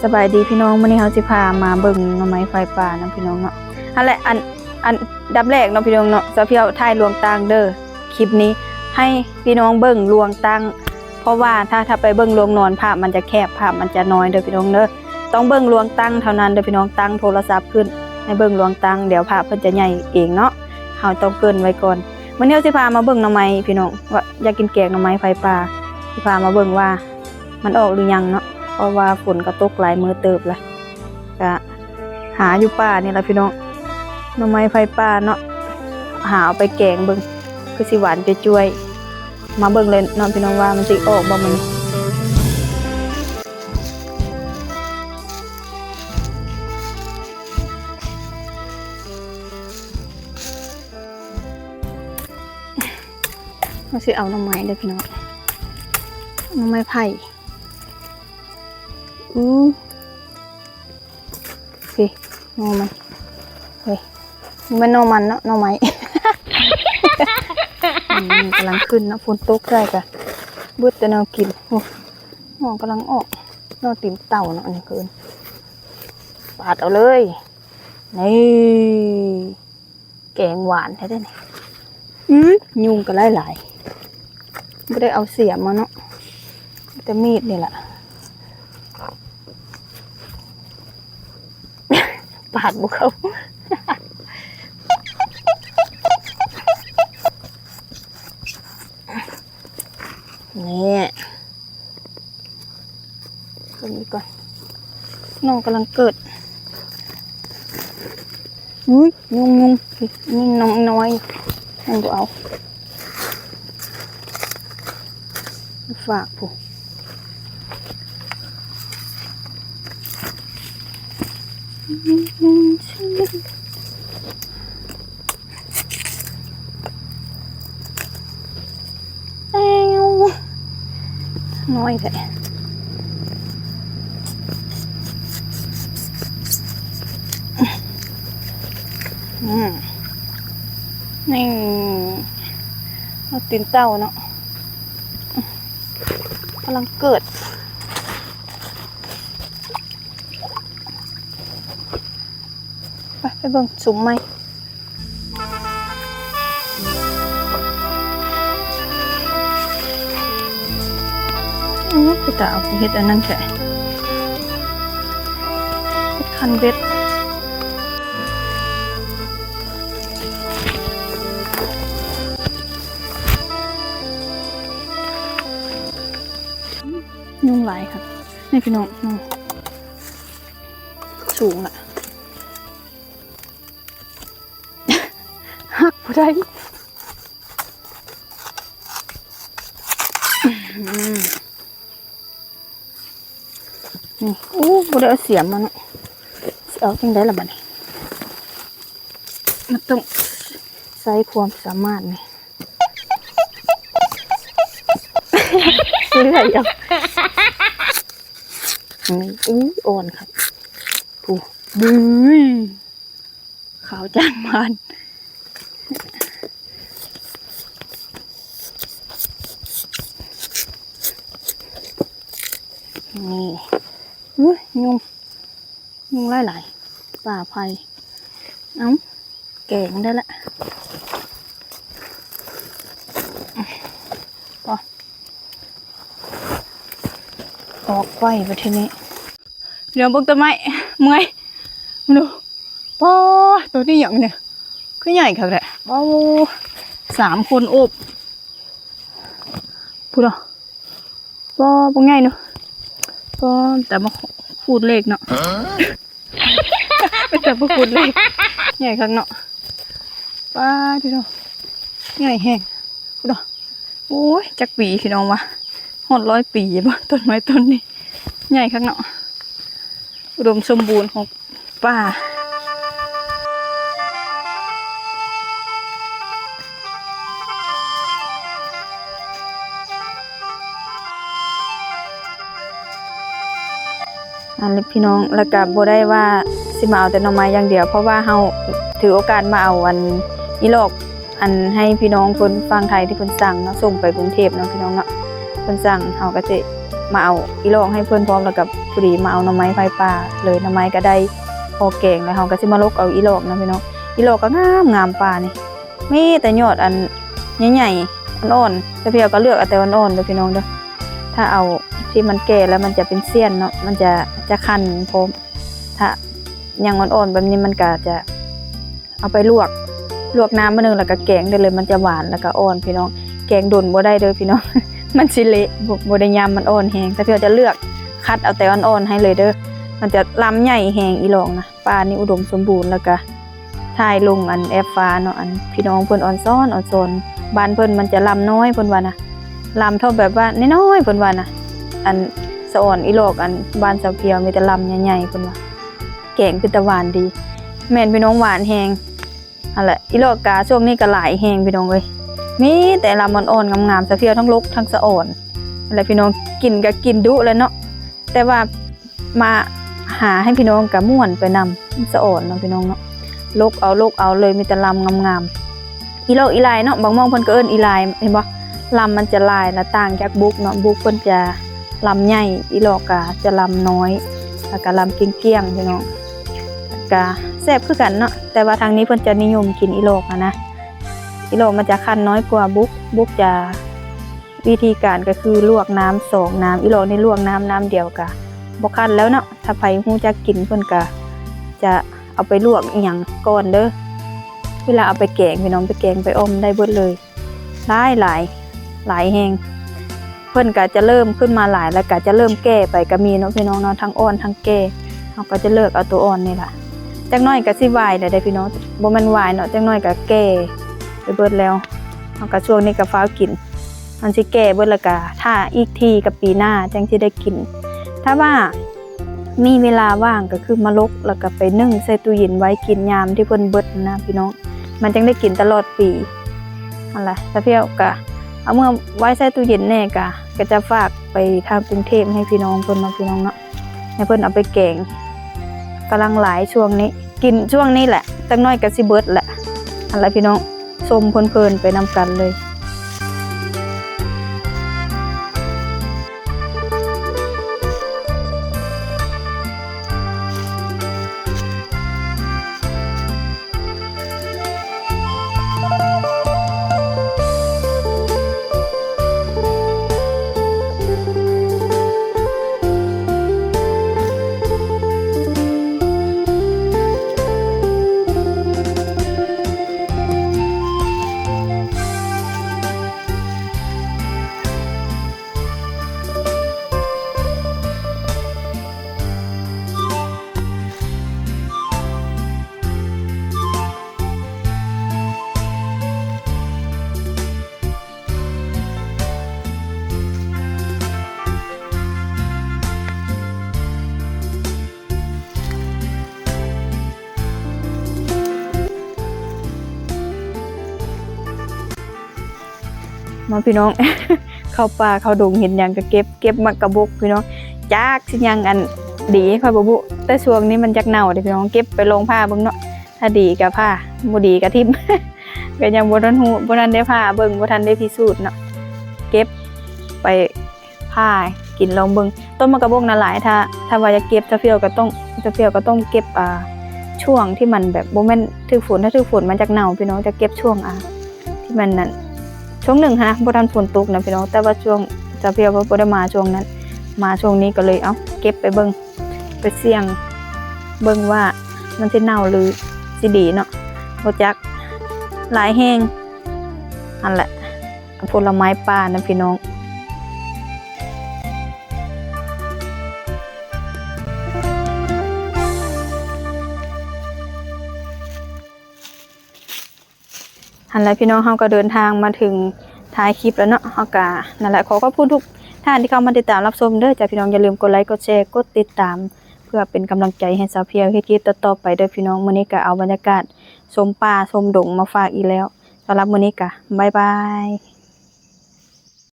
ສະບາຍດີພີ່ນ້ອງ, ມື້ນີ້ເຮົາຊິພາມາເບິ່ງໜໍ່ໄມ້ໄຟປ່ານຳພີ່ນ້ອງເນາະ. ຫັ້ນແຫຼະ ອັນ ອັນດັບແລກເນາະພີ່ນ້ອງເນາະ, ສາວພຽວຖ່າຍລວງຕັ້ງເດີ ຄລິບນີ້ໃຫ້ພີ່ນ້ອງເບິ່ງລວງຕັ້ງ ເພາະວ່າຖ້າ ຖ້າໄປເບິ່ງລວງນອນ ພາບມັນຈະແຄບ ພາບມັນຈະນ້ອຍເດີພີ່ນ້ອງເດີ. ຕ້ອງເບິ່ງລວງຕັ້ງເທົ່ານັ້ນເດີພີ່ນ້ອງ, ຕັ້ງໂທລະສັບຂຶ້ນໃຫ້ເບິ່ງລວງຕັ້ງ ດຽວພາບເພິ່ນຈະໃຫຍ່ເອງເນາະ. ເຮົາຕ້ອງເກີ່ນໄວ້ກ່ອນ. ມື້ນີ້ເຮົາຊິພາມາເບິ່ງໜໍ່ໄມ້ພີ່ນ້ອງ, ວ່າຢາກກິນແກງໜໍ່ໄມ້ໄຟປ່າ, ຊິພາມາເບິ່ງວ່າ ມັນອອກຫຼືຍັງເນາະ, ເພາະວ່າຝົນກໍຕົກຫຼາຍມື້ເຕີບລະ, ກະຫາຢູ່ປ່ານີ້ລະພີ່ນ້ອງ. ໜໍ່ໄມ້ໄຟປ່າເນາະ, ຫາເອົາໄປແກງເບິ່ງ ຄືຊິຫວານຈ່ວຍໆ. ມາເບິ່ງເລີຍເນາະພີ່ນ້ອງ ວ່າມັນຊິອອກບໍ່ມື້ນີ້. ເຮົາຊິເອົາໜໍ່ໄມ້ເດີພີ່ນ້ອງ, ໜໍ່ໄມ້ໄຜ່. ອື ນີ້ ໜໍ່ມັນ ເຮີ້ຍ ບໍ່ແມ່ນໜໍ່ມັນເນາະ ໜໍ່ໄມ້. ອືມ ກຳລັງຂຶ້ນເນາະ, ຝົນຕົກໃສ່ກະເບິດແຕ່ແນວກິນ. ໂອ້ ໜໍ່ກຳລັງອອກ, ໜໍ່ຕີນເຕົ່າເນາະ ອັນນີ້ຄື ປາດເອົາເລີຍ. ນີ້ ແກງຫວານແທ້ເດ້ນີ້. ອື ຍຸງກໍຫຼາຍໆ, ບໍ່ໄດ້ເອົາສຽມມາເນາະ, ແຕ່ມີດນີ້ລະ ປາດບໍ່ເຂົ້າ. ນີ້ ເບິ່ງອີກກ່ອນ, ນ້ອງກຳລັງເກີດ. ອຸ້ຍ ຍຸງ ຍຸງ ນີ້ນ້ອງນ້ອຍ ມັນບໍ່ເອົາ ຝາກພຸ້ນ. ແອ້ວ ນ້ອຍແທ້. ອືມ ນີ້ ເອົາຕີນເຕົ່າເນາະ ກຳລັງເກີດ. ໄປ ໄປເບິ່ງສຸມໃໝ່. ໂອ້ ເປັນຕາເອົາໄປເຮັດອັນນັ້ນແທ້ ເຮັດຄັນເບັດ. ຍຸງຫຼາຍຄັກ ນີ້ພີ່ນ້ອງ ສູງລະ ຫັກບໍ່ໄດ້. ອືມ ນີ້ ໂອ້ ບໍ່ໄດ້ເອົາສຽມມາເນາະ ຊິເອົາຈັ່ງໃດລະບັດນີ້ ມັນຕ້ອງໃຊ້ຄວາມສາມາດນີ້ ເລື່ອຍເອົາ. ນີ້ ອູ້ຍ ອ່ອນຄັກ ປູ້ ບຶ້ຍ ຂາວຈ້ານມານ ນີ້ ອຸ້ຍ ຍຸງ ຍຸງຫຼາຍໆ ປ່າໄຜ່ ເອົ້າ ແກງໄດ້ລະ ພໍ ອອກໄປປະເທດນີ້. ດຽວເບິ່ງຕົ້ນໄມ້ ເມື່ອຍ ເບິ່ງດູ ປ້າ ໂຕນີ້ຫຍັງນີ້ ຄືໃຫຍ່ຄັກແທ້ ໂອ້ ສາມຄົນໂອບ ພຸ້ນເນາະ ປ້າ ບັກໃຫຍ່ເນາະ ປ້າ ແຕ່ມາຂູດເລກເນາະ ເປັນຕາບໍ່ຂຸດເລີຍ ໃຫຍ່ຄັກເນາະ ປາດຕິໂທ ໃຫຍ່ແຮງ ພຸ້ນເນາະ ໂອ້ຍ ຈັກປີພີ່ນ້ອງວະ ຮອດຮ້ອຍປີບໍ່ ຕົ້ນໄມ້ຕົ້ນນີ້ ໃຫຍ່ຄັກເນາະ ອຸດົມສົມບູນຂອງປ່າ. ອັນນີ້ພີ່ນ້ອງ ແລ້ວກະບໍ່ໄດ້ວ່າຊິມາເອົາແຕ່ໜໍ່ໄມ້ຢ່າງດຽວ ເພາະວ່າເຮົາຖືໂອກາດມາເອົາອັນອີຫຼອກ ອັນໃຫ້ພີ່ນ້ອງຄົນຝັ່ງໄທທີ່ເພິ່ນສັ່ງເນາະ ສົ່ງໄປກຸງເທບເນາະພີ່ນ້ອງເນາະ ເພິ່ນສັ່ງ ເຮົາກະຊິ ມາເອົາອີຫຼອກໃຫ້ເພິ່ນພ້ອມ ແລ້ວກໍພໍດີມາເອົາໜໍ່ໄມ້ໄຟປ່າເລີຍ. ໜໍ່ໄມ້ກໍໄດ້ພໍແກງແລ້ວ ເຮົາກໍຊິມາຫຼົກເອົາອີຫຼອກນະພີ່ນ້ອງ. ອີຫຼອກກໍງາມໆ ປ່ານີ້ ມີແຕ່ຍອດອັນໃຫຍ່ໆ ອ່ອນໆ ສາວພຽວກໍເລືອກເອົາແຕ່ອ່ອນໆເດີພີ່ນ້ອງເດີ. ຖ້າເອົາທີ່ມັນແກ່ແລ້ວມັນຈະເປັນສ່ຽນເນາະ ມັນຈະ ຈະຄັນພ້ອມ. ຖ້າຍັງອ່ອນໆແບບນີ້ມັນກໍຈະ ເອົາໄປລວກ ລວກນ້ຳມື້ໜຶ່ງ ແລ້ວກໍແກງໄດ້ເລີຍ ມັນຈະຫວານ ແລ້ວກໍອ່ອນພີ່ນ້ອງ. ແກງດົນບໍ່ໄດ້ເດີພີ່ນ້ອງ ມັນຊິເລະ ບໍ່ ບໍ່ໄດ້ຍາມ ມັນອ່ອນແຮງ. ສາວພຽວຈະເລືອກຄັດເອົາແຕ່ອ່ອນໆໃຫ້ເລີຍເດີ. ມັນຈະລຳໃຫຍ່ແຮງ ອີຫຼອກນະ. ປ່ານີ້ອຸດົມສົມບູນ ແລ້ວກໍຖ່າຍລົງອັນແອັບຟ້າເນາະ ອັນພີ່ນ້ອງເພິ່ນອອນຊອນ ອອນຊອນ. ບ້ານເພິ່ນມັນຈະລຳນ້ອຍ ເພິ່ນວ່ານະ ລຳເທົ່າແບບວ່ານ້ອຍໆ ເພິ່ນວ່ານະ. ອັນສະອອນອີຫຼອກ ອັນບ້ານສາວພຽວມີແຕ່ລຳໃຫຍ່ໆ ເພິ່ນວ່າ ແກງເປັນຕາຫວານດີ. ແມ່ນພີ່ນ້ອງ ຫວານແຮງ. ຫັ້ນແຫຼະ ອີຫຼອກກາຊ່ວງນີ້ກໍຫຼາຍແຮງພີ່ນ້ອງເອີຍ ມີແຕ່ລຳອ່ອນໆ ງາມໆ ສາວພຽວທັງຫຼົກທັງສະອອນ. ຫັ້ນແຫຼະພີ່ນ້ອງ ກິນກໍກິນດຸແຫຼະເນາະ ແຕ່ວ່າມາຫາໃຫ້ພີ່ນ້ອງກໍມ່ວນໄປນຳ ສະອອນເນາະພີ່ນ້ອງເນາະ. ຫຼົກເອົາ ຫຼົກເອົາເລີຍ ມີແຕ່ລຳງາມໆ ອີຫຼອກອີລາຍເນາະ. ບາງໝ່ອງເພິ່ນກໍເອີ້ນອີລາຍ ເຫັນບໍ່ ລຳມັນຈະລາຍ ລະຕ່າງຈາກບຸກເນາະ. ບຸກເພິ່ນຈະລຳໃຫຍ່ ອີຫຼອກກະຈະລຳນ້ອຍ ແລ້ວກະລຳກ້ຽງໆ ພີ່ນ້ອງ ກະແຊບຄືກັນເນາະ. ແຕ່ວ່າທາງນີ້ເພິ່ນຈະນິຍົມກິນອີຫຼອກຫັ້ນນະ ອີຫຼອກມັນຈະຄັນນ້ອຍກວ່າບຸກ. ບຸກຈະ ວິທີການກໍຄືລວກນ້ຳສອງນ້ຳ ອີຫຼອກນີ້ລວກນ້ຳ ນ້ຳດຽວກະບໍ່ຄັນແລ້ວເນາະ. ຖ້າໃຜຮູ້ຈັກກິນເພິ່ນກະຈະເອົາໄປລວກອີ່ຫຍັງກ່ອນເດີ ເວລາເອົາໄປແກງພີ່ນ້ອງ ໄປແກງໄປອ່ອມໄດ້ເບິດເລີຍ. ຫຼາຍໆ ຫຼາຍແຮງ ເພິ່ນກະຈະເລີ່ມຂຶ້ນມາຫຼາຍ ແລ້ວກະຈະເລີ່ມແກ່ໄປກະມີເນາະພີ່ນ້ອງເນາະ ທັງອ່ອນທັງແກ່. ເຮົາກໍຈະເລືອກເອົາໂຕອ່ອນນີ້ລະ. ຈັກໜ້ອຍກໍຊິຫວາຍແລ້ວເດ້ພີ່ນ້ອງ ບໍ່ແມ່ນຫວາຍເນາະ ຈັກໜ້ອຍກໍແກ່ໄປເບິດແລ້ວ. ເຮົາກໍຊ່ວງນີ້ກໍຟ້າວກິນ ມັນຊິແກ່ເບິດ ແລ້ວກໍຖ້າອີກທີກໍປີໜ້າຈັ່ງຊິໄດ້ກິນ. ຖ້າວ່າມີເວລາວ່າງກໍຄືມາຫຼົກ ແລ້ວກໍໄປໜຶ້ງໃສ່ຕູ້ເຢັນໄວ້ກິນຍາມທີ່ເພິ່ນເບິດນະພີ່ນ້ອງ ມັນຈັ່ງໄດ້ກິນຕະຫຼອດປີ. ຫັ້ນລະ ສາວພຽວກະເອົາເມືອໄວ້ໃສ່ຕູ້ເຢັນແດ່ ກະ ກະຈະຝາກໄປທາງກຸງເທບໃຫ້ພີ່ນ້ອງເພິ່ນເນາະ ພີ່ນ້ອງເນາະ ໃຫ້ເພິ່ນເອົາໄປແກງ. ກຳລັງຫຼາຍຊ່ວງນີ້ ກິນຊ່ວງນີ້ແຫຼະ ຈັກໜ້ອຍກະຊິເບິດແຫຼະ. ຫັ້ນລະພີ່ນ້ອງ ຊົມເພີນໆໄປນຳກັນເລີຍ. ມາພີ່ນ້ອງ ເຂົ້າປ່າເຂົ້າດົງເຫັນຫຍັງກໍເກັບ ເກັບໝາກກະບົກພີ່ນ້ອງ ຈັກຊິຍັງອັນດີຂ້ອຍບໍ່ບຸ. ແຕ່ຊ່ວງນີ້ມັນຢາກເນົ່າເດ້ພີ່ນ້ອງ ເກັບໄປລອງຜ່າເບິ່ງເນາະ ຖ້າດີກໍຜ່າ ບໍ່ດີກໍຖິ້ມ ກໍຍັງບໍ່ທັນຮູ້ ບໍ່ທັນໄດ້ຜ່າເບິ່ງ ບໍ່ທັນໄດ້ພິສູດເນາະ ເກັບໄປ ຜ່າກິນລອງເບິ່ງ. ຕົ້ນໝາກກະບົກນະຫຼາຍ ຖ້າ ຖ້າວ່າຢາກເກັບ ສາວພຽວກໍຕ້ອງ ສາວພຽວກໍຕ້ອງເກັບ ອ່າ ຊ່ວງທີ່ມັນແບບບໍ່ແມ່ນຖືກຝົນ ຖ້າຖືກຝົນມັນຈັກເນົ່າພີ່ນ້ອງ ຈະເກັບຊ່ວງ ອ່າ ທີ່ມັນນັ້ນ ຊ່ວງໜຶ່ງຫັ້ນນະ ບໍ່ທັນຝົນຕົກນະພີ່ນ້ອງ ແຕ່ວ່າຊ່ວງ ສາວພຽວບໍ່ ບໍ່ໄດ້ມາຊ່ວງນັ້ນ ມາຊ່ວງນີ້ກໍເລີຍ ເອົ້າ ເກັບໄປເບິ່ງ ໄປສ່ຽງເບິ່ງວ່າມັນຊິເນົ່າຫຼືຊິດີເນາະ ບໍ່ຈັກ ຫຼາຍແຮງ ຫັ້ນແຫຼະ. ຜົນລະໄມ້ປ່ານະພີ່ນ້ອງ ຫັ້ນແຫຼະພີ່ນ້ອງ ເຮົາກໍເດີນທາງມາເຖິງທ້າຍຄລິບແລ້ວເນາະ ເຮົາກໍ ນັ້ນແຫຼະ ຂໍຂອບຄຸນທຸກທ່ານທີ່ເຂົ້າມາຕິດຕາມຮັບຊົມເດີ ຈາກພີ່ນ້ອງຢ່າລືມກົດໄລ ກົດແຊ ກົດຕິດຕາມ ເພື່ອເປັນກຳລັງໃຈໃຫ້ສາວພຽວເຮັດຄລິບຕໍ່ໆໄປເດີພີ່ນ້ອງ. ມື້ນີ້ກໍເອົາບັນຍາກາດຊົມປ່າຊົມດົງມາຝາກອີກແລ້ວ. ສຳລັບມື້ນີ້ກໍບາຍບາຍ.